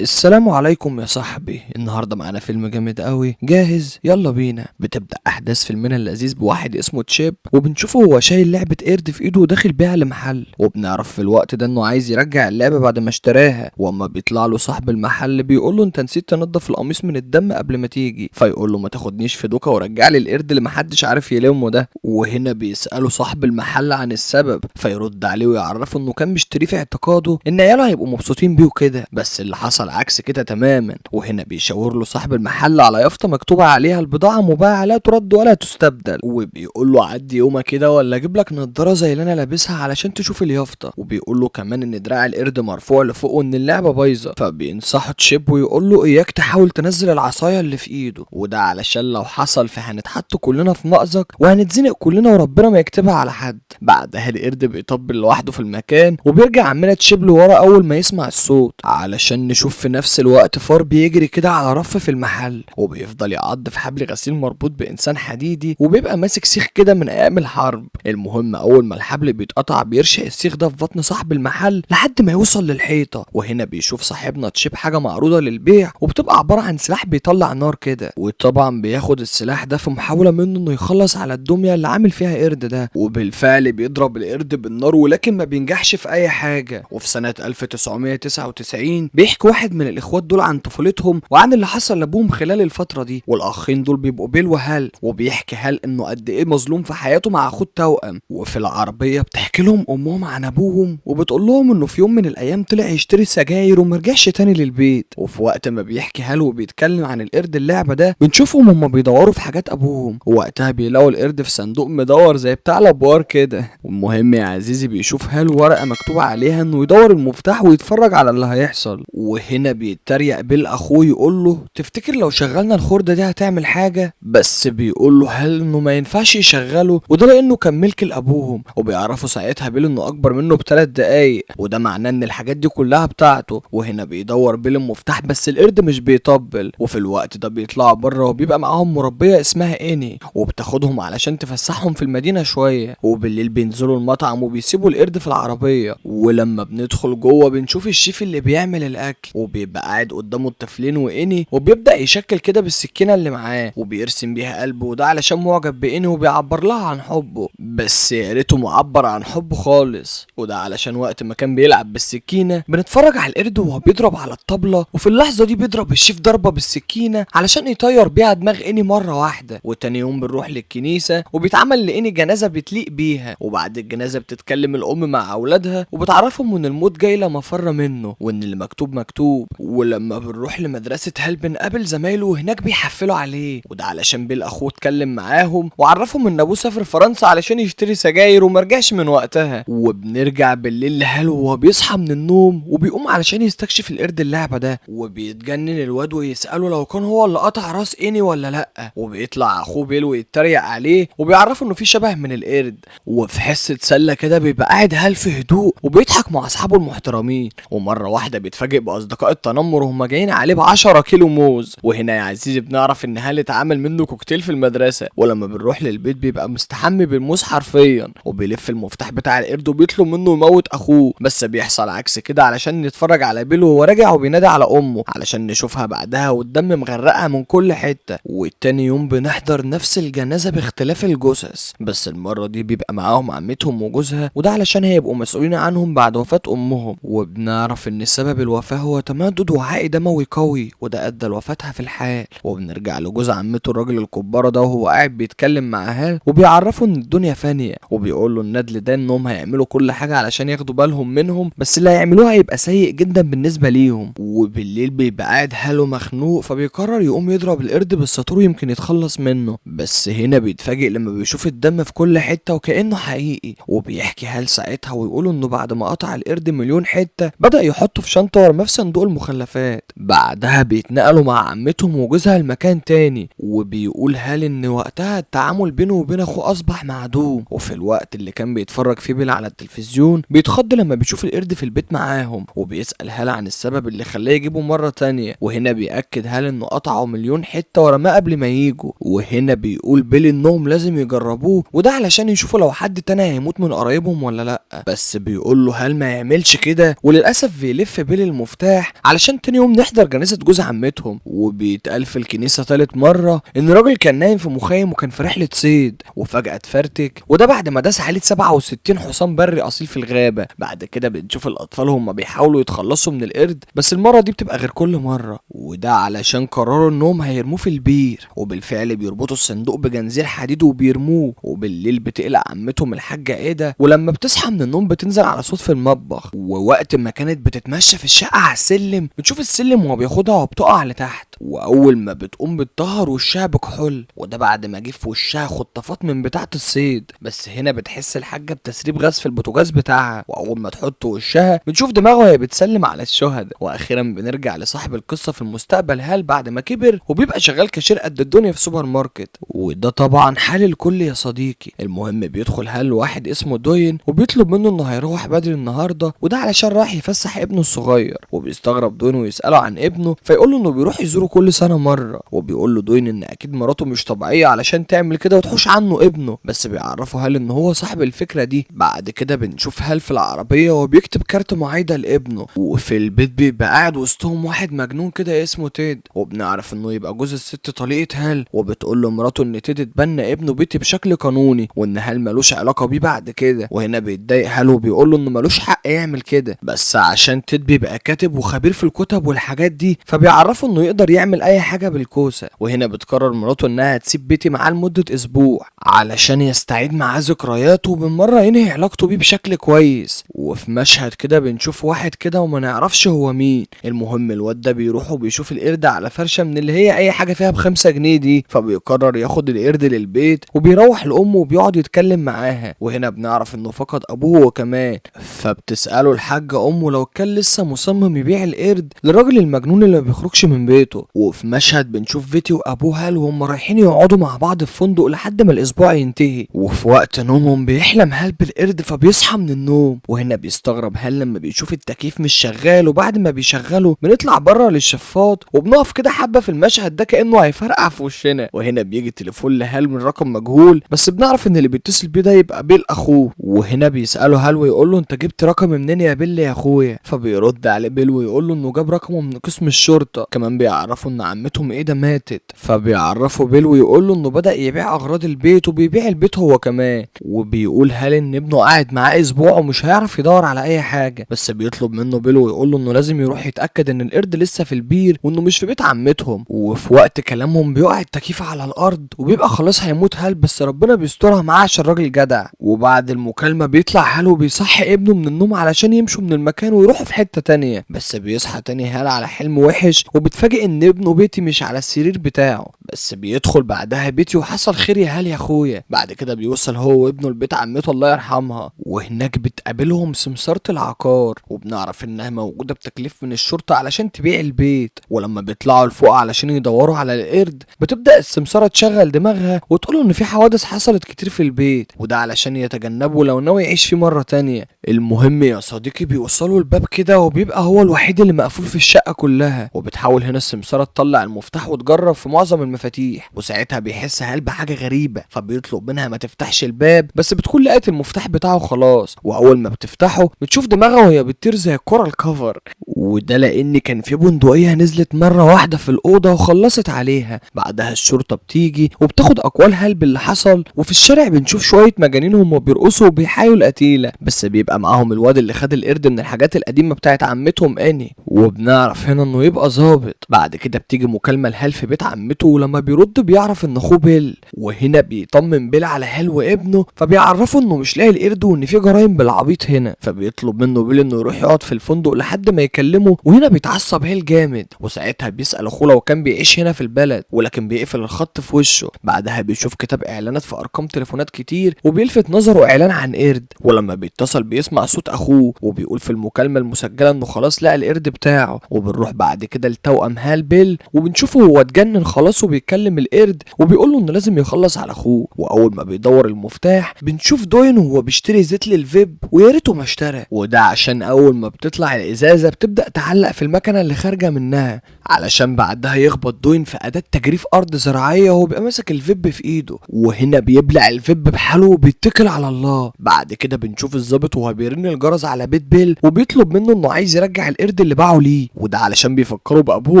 السلام عليكم يا صاحبي. النهارده معانا فيلم جامد قوي، جاهز؟ يلا بينا. بتبدا احداث فيلمنا اللذيذ بواحد اسمه تشيب، وبنشوفه هو شايل لعبه قرد في ايده وداخل بيها لمحل، وبنعرف في الوقت ده انه عايز يرجع اللعبة بعد ما اشتراها. واما بيطلع له صاحب المحل بيقول له انت نسيت تنضف القميص من الدم قبل ما تيجي، فيقول له ما تاخدنيش في دوكا ورجع لي القرد اللي محدش عارف يلمه ده. وهنا بيساله صاحب المحل عن السبب، فيرد عليه ويعرفه انه كان مشتريه في اعتقاده ان عياله هيبقوا مبسوطين بيه وكده، بس اللي حصل عكس كده تماما. وهنا بيشاور له صاحب المحل على يافطة مكتوبة عليها البضاعة مباعه لا ترد ولا تستبدل، وبيقول له عدي يومك كده ولا اجيب لك نضاره زي اللي انا لابسها علشان تشوف اليافطه. وبيقول له كمان ان دراع القرد مرفوع لفوق وان اللعبة بايظة، فبينصحه تشيب ويقول له اياك تحاول تنزل العصاية اللي في ايده، وده علشان لو حصل فهنتحط كلنا في مأزق وهنتزنق كلنا وربنا ما يكتبها على حد. بعدها القرد بيطبل لوحده في المكان وبيرجع عمنا تشيب لورا اول ما يسمع الصوت، علشان نشوف في نفس الوقت فار بيجري كده على رف في المحل، وبيفضل يعض في حبل غسيل مربوط بانسان حديدي وبيبقى ماسك سيخ كده من ايام الحرب. المهم اول ما الحبل بيتقطع بيرشق السيخ ده في بطن صاحب المحل لحد ما يوصل للحيطه. وهنا بيشوف صاحبنا تشيب حاجة معروضة للبيع وبتبقى عبارة عن سلاح بيطلع نار كده، وطبعا بياخد السلاح ده في محاولة منه انه يخلص على الدمية اللي عامل فيها قرد ده، وبالفعل بيضرب القرد بالنار ولكن ما بينجحش في اي حاجة. وفي سنة 1999 بيحكي واحد من الاخوات دول عن طفولتهم وعن اللي حصل لابوهم خلال الفترة دي، والاخين دول بيبقوا بيل وهال، وبيحكي هال انه قد ايه مظلوم في حياته مع اخوه التوأم. وفي العربية بتحكي لهم امهم عن ابوهم وبتقول لهم انه في يوم من الايام طلع يشتري سجاير ومرجعش تاني للبيت. وفي وقت ما بيحكي هال وبيتكلم عن القرد اللعبة ده بنشوفهم هما بيدوروا في حاجات ابوهم، ووقتها بيلاقوا القرد في صندوق مدور زي بتاع لابوار كده. والمهم يا عزيزي بيشوف هال ورقة مكتوب عليها انه يدور المفتاح ويتفرج على اللي هيحصل. وهنا بيتريق بيل اخوه يقول له تفتكر لو شغلنا الخردة دي هتعمل حاجة؟ بس بيقول له هال انه ما ينفعش يشغله، وده لانه كان ملك لابوهم. وبيعرفوا ساعتها بيل انه اكبر منه ب3 دقايق، وده معناه ان الحاجات دي كلها بتاعته. وهنا بيدور بيل المفتاح بس القرد مش بيطبل. وفي الوقت ده بيطلعوا بره وبيبقى معاهم مربيه اسمها اني، وبتاخدهم علشان تفسحهم في المدينة شوية. وبالليل بينزلوا المطعم وبيسيبوا القرد في العربية. ولما بندخل جوه بنشوف الشيف اللي بيعمل الاكل، وبيبقى قاعد قدامه الطفلين واني، وبيبدا يشكل كده بالسكينة اللي معاه وبيرسم بيها قلبه، وده علشان معجب باني وبيعبر لها عن حبه، بس يا ريته معبر عن حبه خالص. وده علشان وقت ما كان بيلعب بالسكينة بنتفرج على القرد وهو بيضرب على الطبلة، وفي اللحظة دي بيضرب الشيف ضربه بالسكينة علشان يطير بيها دماغ اني مرة واحدة. وتاني يوم بنروح للكنيسة وبيتعمل لاني جنازه بتليق بيها، وبعد الجنازة بتتكلم الام مع اولادها وبتعرفهم ان الموت جاي لا مفر منه وان اللي مكتوب مكتوب. ولما بنروح لمدرسة هال بنقابل زمايله وهناك بيحفلوا عليه، وده علشان بيل اخوه اتكلم معاهم وعرفهم ان ابوه سافر فرنسا علشان يشتري سجاير ومرجعش من وقتها. وبنرجع بالليل لهال وهو بيصحى من النوم وبيقوم علشان يستكشف القرد اللعبة ده، وبيتجنن الواد ويساله لو كان هو اللي قطع راس اني ولا لا، وبيطلع اخوه بيل ويتريق عليه وبيعرفه انه في شبه من القرد. وفي حصة سله كده بيبقى قاعد هال في هدوء وبيضحك مع اصحابه المحترمين، ومرة واحدة بيتفاجئ باصدقاء التنمر وهم جايين عليه ب10 كيلو موز. وهنا يا عزيزي بنعرف ان هال اتعمل منه كوكتيل في المدرسة. ولما بنروح للبيت بيبقى مستحمي بالموز حرفيا، وبيلف المفتاح بتاع القرد وبيطلب منه يموت اخوه، بس بيحصل عكس كده علشان نتفرج على بيل وهو راجع وبينادي على امه علشان نشوفها بعدها والدم مغرقها من كل حتة. والتاني يوم بنحضر نفس الجنازة باختلاف الجثث، بس المرة دي بيبقى معاهم عمتهم وجوزها، وده علشان هيبقوا مسؤولين عنهم بعد وفاه امهم. وبنعرف ان سبب الوفاة هو تمدد وعاء دموي قوي، وده ادى لوفاتها في الحال. وبنرجع لجوز عمته الراجل الكبارة ده وهو قاعد بيتكلم مع هال وبيعرفه ان الدنيا فانيه، وبيقول له الندل ده انهم هيعملوا كل حاجة علشان ياخدوا بالهم منهم، بس اللي هيعملوه هيبقى سيء جدا بالنسبة ليهم. وبالليل بيبقى قاعد هالو مخنوق، فبيقرر يقوم يضرب القرد بالساطور يمكن يتخلص منه، بس هنا بيتفاجئ لما بيشوف الدم في كل حتة وكانه حقيقي. وبيحكي هال ساعتها ويقول انه بعد ما قطع القرد مليون حتة بدا يحطه في شنطه ورماه في صندوق المخلفات. بعدها بيتنقلوا مع عمتهم وجوزها لمكان تاني، وبيقول هال ان وقتها التعامل بينه وبين اخوه اصبح معدوم. وفي الوقت اللي كان بيتفرج فيه بيل على التلفزيون بيتخض لما بيشوف القرد في البيت معاهم، وبيسأل هال عن السبب اللي خلاه يجيبه مرة تانية. وهنا بيأكد هال انه قطعه مليون حتة ورماه قبل ما ييجوا. وهنا بيقول بيل انهم لازم يجربوه، وده علشان يشوفوا لو حد تاني هيموت من قرايبهم ولا لا، بس بيقول له هال ما يعملش كده. وللاسف بيلف بيل المفتاح الصبح علشان تاني يوم نحضر جنازه جوز عمتهم. وبيتقال في الكنيسة تالت مرة ان راجل كان نايم في مخيم وكان في رحله صيد وفجاة اتفرتك، وده بعد ما داس عليه 67 حصان بري اصيل في الغابة. بعد كده بنشوف الاطفال هم بيحاولوا يتخلصوا من القرد، بس المرة دي بتبقى غير كل مرة، وده علشان قرروا انهم هيرموه في البير، وبالفعل بيربطوا الصندوق بجنزير حديد وبيرموه. وبالليل بتقلق عمتهم الحاجة ايدا، ولما بتصحى من النوم بتنزل على صوت في المطبخ، ووقت ما كانت بتتمشى في الشقة على السلم بتشوف السلم وهو بياخدها وبتقع لتحت، واول ما بتقوم بتطهر وشها بكحول، وده بعد ما جه في وشها خطافات من بتاعه الصيد. بس هنا بتحس الحاجة بتسريب غاز في البوتاجاز بتاعها، واول ما تحط وشها بتشوف دماغه وهي بتسلم على الشهداء. واخيرا بنرجع لصاحب القصة في المستقبل هال بعد ما كبر وبيبقى شغال كاشير قد الدنيا في سوبر ماركت، وده طبعا حال الكل يا صديقي. المهم بيدخل هال واحد اسمه دوين وبيطلب منه انه هيروح بدري النهارده، وده علشان رايح يفسح ابنه الصغير. وبيستغرب دوين ويساله عن ابنه، فيقول له انه بيروح يزوره كل سنة مرة. وبيقول له دوين ان اكيد مراته مش طبيعية علشان تعمل كده وتحوش عنه ابنه، بس بيعرفه هال ان هو صاحب الفكرة دي. بعد كده بنشوف هال في العربية وبيكتب كارت معايده لابنه، وفي البيت بيبقى قاعد وسطهم واحد مجنون كده اسمه تيد، وبنعرف انه يبقى جوز الست طليقه هال. وبتقول له مراته ان تيد اتبنى ابنه بيتي بشكل قانوني، وان هال ملوش علاقة بيه بعد كده. وهنا بيتضايق هال وبيقول له انه ملوش حق يعمل كده، بس عشان تيد بيبقى كاتب وخبير في الكتب والحاجات دي فبيعرفه انه يقدر يعمل اي حاجة بالكوسه. وهنا بتقرر مراته انها تسيب بيتي معاه لمدة اسبوع علشان يستعيد معاه ذكرياته وبالمره ينهي علاقته بيه بشكل كويس. وفي مشهد كده بنشوف واحد كده وما نعرفش هو مين. المهم الواد ده بيروح وبيشوف القرد على فرشه من اللي هي اي حاجة فيها ب5 جنيه دي، فبيقرر ياخد القرد للبيت وبيروح لامه وبيقعد يتكلم معاها. وهنا بنعرف انه فقد ابوه هو كمان، فبتساله الحاجة امه لو كان لسه مصمم يبيع القرد للراجل المجنون اللي ما بيخرجش من بيته. وفي مشهد بنشوف فيتي وابوه هال وهم رايحين يقعدوا مع بعض في فندق لحد ما الاسبوع ينتهي. وفي وقت نومهم بيحلم هال بالقرد فبيصحى من النوم، وهنا بيستغرب هال لما بيشوف التكييف مش شغال، وبعد ما بيشغله بنطلع بره للشفاط وبنقف كده حبه في المشهد ده كانه هيفرقع في وشنا. وهنا بيجي تليفون لهال من رقم مجهول، بس بنعرف ان اللي بيتصل بيه ده يبقى بيل اخوه. وهنا بيساله هال ويقول له انت جبت رقم منين يا بيل يا اخويا؟ فبيرد عليه بيل ويقول له انه جاب رقمه من قسم الشرطة. كمان بيعرفوا ان عمتهم ايه ده ماتت، فبيعرفوا بيل ويقول له انه بدا يبيع اغراض البيت وبيبيع البيت هو كمان. وبيقول هال ان ابنه قاعد معاه اسبوع ومش هيعرف يدور على اي حاجة، بس بيطلب منه بيل ويقول له انه لازم يروح يتاكد ان القرد لسه في البير وانه مش في بيت عمتهم. وفي وقت كلامهم بيقع التكييف على الارض وبيبقى خلاص هيموت هال، بس ربنا بيسترها معاه عشان الراجل جدع. وبعد المكالمة بيطلع هال وبيصحي ابنه من النوم علشان يمشوا من المكان ويروحوا في حتة تانية، بس بيصحى تاني هال على حلم وحش وبيتفاجئ ان ابنه بيتي مش على السرير بتاعه. بس بيدخل بعدها بيتي وحصل خير يا هال يا اخويا. بعد كده بيوصل هو وابنه لبيت عمته الله يرحمها، وهناك بتقابلهم سمسارة العقار، وبنعرف انها موجودة بتكليف من الشرطة علشان تبيع البيت. ولما بيطلعوا لفوق علشان يدوروا على القرد بتبدأ السمسارة تشغل دماغها وتقول ان في حوادث حصلت كتير في البيت، وده علشان يتجنبه لو ناوي يعيش فيه مرة تانية. المهم يا صديقي بيوصلوا الباب كده وبيبقى هو الوحيد اللي مقفول في الشقة كلها، وبتحاول هنا السمسارة تطلع المفتاح وتجرب في معظم المفاتيح، وساعتها بيحس هال بحاجة غريبة فبيطلب منها ما تفتحش الباب، بس بتكون لقت المفتاح بتاعه خلاص. واول ما بتفتحه بتشوف دماغها وهي بتطير زي الكرة الكفر، وده لان كان في بندقية نزلت مرة واحدة في الأوضة وخلصت عليها. بعدها الشرطة بتيجي وبتاخد أقوال هال باللي حصل، وفي الشارع بنشوف شوية مجانين هم بيرقصوا وبيحايوا القتيلة، بس بيبقى معاهم الواد اللي خد القرد من الحاجات القديمة بتاعت عمتهم اني، وبنعرف هنا انه يبقى ظابط. بعد كده بتيجي مكالمة لهال في بيت عمته، ولما بيرد بيعرف ان اخوه بيل، وهنا بيطمن بيل على هال وابنه، فبيعرفه انه مش لاقي القرد وان في جرايم بالعبيط هنا، فبيطلب منه بيل انه يروح يقعد في الفندق لحد ما يكلمه. وهنا بيتعصب هال جامد، وساعتها بيسأل اخوه لو كان بيعيش هنا في البلد، ولكن بيقفل الخط في وشه. بعدها بيشوف كتاب اعلانات في ارقام تليفونات كتير، وبيلفت نظره اعلان عن قرد، ولما بيتصل بيسمع صوت اخوه وبيقول في المكالمة المسجلة انه خلاص لقى القرد بتاعه. وبنروح بعد كده لتوأم هال بيل، وبنشوفه هو اتجنن خلاص وبيتكلم بيتكلم القرد وبيقول له انه لازم يخلص على اخوه. واول ما بيدور المفتاح بنشوف دوين وهو بيشتري زيت للفيب، ويا ريته ما اشترى، وده عشان اول ما بتطلع الازازه بتبدا تعلق في المكنه اللي خارجه منها، علشان بعدها يخبط دوين في اداه تجريف ارض زراعية وهو بيبقى ماسك الفيب في ايده، وهنا بيبلع الفيب بحاله وبيتكل على الله. بعد كده بنشوف الظابط وهو بيرن الجرس على بيت بيل وبيطلب منه انه عايز يرجع القرد اللي باعه ليه، وده علشان بيفكروا بابوه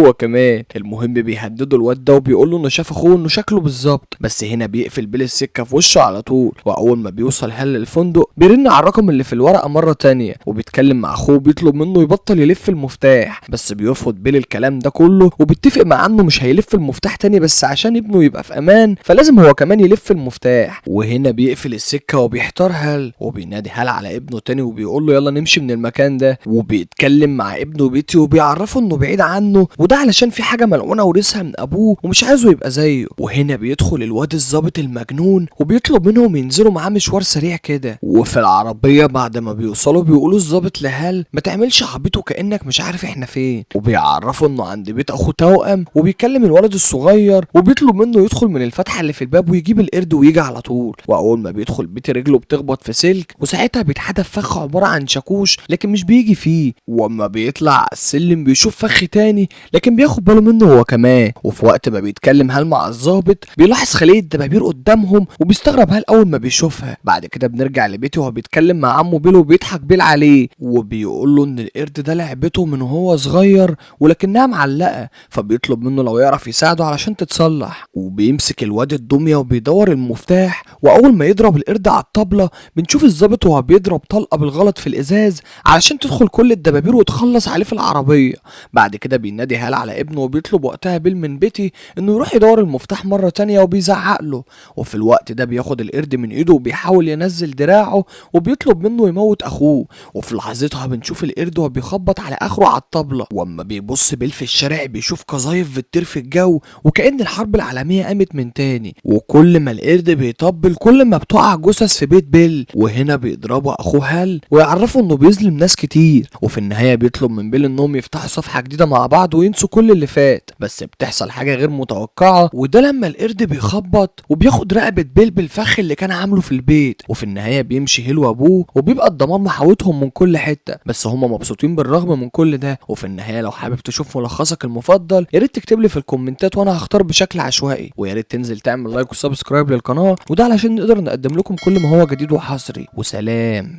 هو كمان. المهم بيهددوا الواد ده وبيقول له انه شاف اخوه انه شكله بالظبط، بس هنا بيقفل بيل السكة في وشه على طول. واول ما بيوصل هل الفندق بيرن على الرقم اللي في الورقة مرة تانية وبيتكلم مع اخوه وبيطلب منه يبطل يلف المفتاح، بس بيرفض بيل الكلام ده كله وبيتفق معاه انه مش هيلف المفتاح تاني، بس عشان ابنه يبقى في امان فلازم هو كمان يلف المفتاح. وهنا بيقفل السكة وبيحتار هال، وبينادي هال على ابنه تاني وبيقول له يلا نمشي من المكان ده، وبيتكلم مع ابنه بيتي وبيعرفه انه بعيد عنه، وده علشان في حاجة ملعونة ورثها من ابوه ومش عايزه يبقى زيه. وهنا بيدخل الواد الظابط المجنون وبيطلب منهم ينزلوا معاه مشوار سريع كده. وفي العربية بعد ما بيوصلوا بيقولوا الظابط لهال ما تعملش عبيط وكانك مش عارف احنا فين، وبيعرفوا انه عند بيت اخوه توأم، وبيكلم الولد الصغير وبيطلب منه يدخل من الفتحة اللي في الباب ويجيب القرد ويجي على طول. واول ما بيدخل بيت رجله بتخبط في سلك، وساعتها بيتحدف فخ عبارة عن شاكوش لكن مش بيجي فيه. واما بيطلع على السلم بيشوف فخ تاني لكن بياخد باله منه هو كمان. وفي وقت ما بيتكلم هال مع الظابط بيلاحظ خليه دبابير قدامهم وبيستغرب هال اول ما بيشوفها. بعد كده بنرجع لبيتي وهو بيتكلم مع عمه بيل وبيضحك بيل عليه وبيقول له ان القرد ده لعبته من وهو صغير ولكنها معلقه، فبيطلب منه لو يعرف يساعده علشان تتصلح. وبيمسك الواد الدمية وبيدور المفتاح، واول ما يضرب القرد على الطبلة بنشوف الظابط وهو بيضرب طلقه بالغلط في الازاز علشان تدخل كل الدبابير وتخلص عليه في العربية. بعد كده بينادي هال على ابنه وبيطلب وقتها بيل من بيتي انه يروح يدور المفتاح مرة تانية وبيزعق له. وفي الوقت ده بياخد القرد من ايده وبيحاول ينزل دراعه وبيطلب منه يموت اخوه. وفي لحظتها بنشوف القرد وهو بيخبط على اخره على الطبلة، واما بيبص بيل في الشارع بيشوف قذايف بتطير في الجو وكأن الحرب العالمية قامت من تاني. وكل ما القرد بيطبل كل ما بتقع جثث في بيت بيل. وهنا بيضربه اخوه هال ويعرفه انه بيظلم ناس كتير. وفي النهاية بيطلب من بيل انهم يفتحوا صفحة جديدة مع بعض وينسوا كل اللي فات، بس بتحصل حاجة غير متوقعه، وده لما القرد بيخبط وبياخد رقبة بيل بالفخ اللي كان عامله في البيت. وفي النهاية بيمشي هيل وابوه وبيبقى الدمار محاوطهم من كل حتة، بس هما مبسوطين بالرغم من كل ده. وفي النهاية لو حابب تشوف ملخصك المفضل يا ريت تكتب لي في الكومنتات وانا هختار بشكل عشوائي، ويا ريت تنزل تعمل like و subscribe للقناة، وده علشان نقدر نقدم لكم كل ما هو جديد وحصري. وسلام.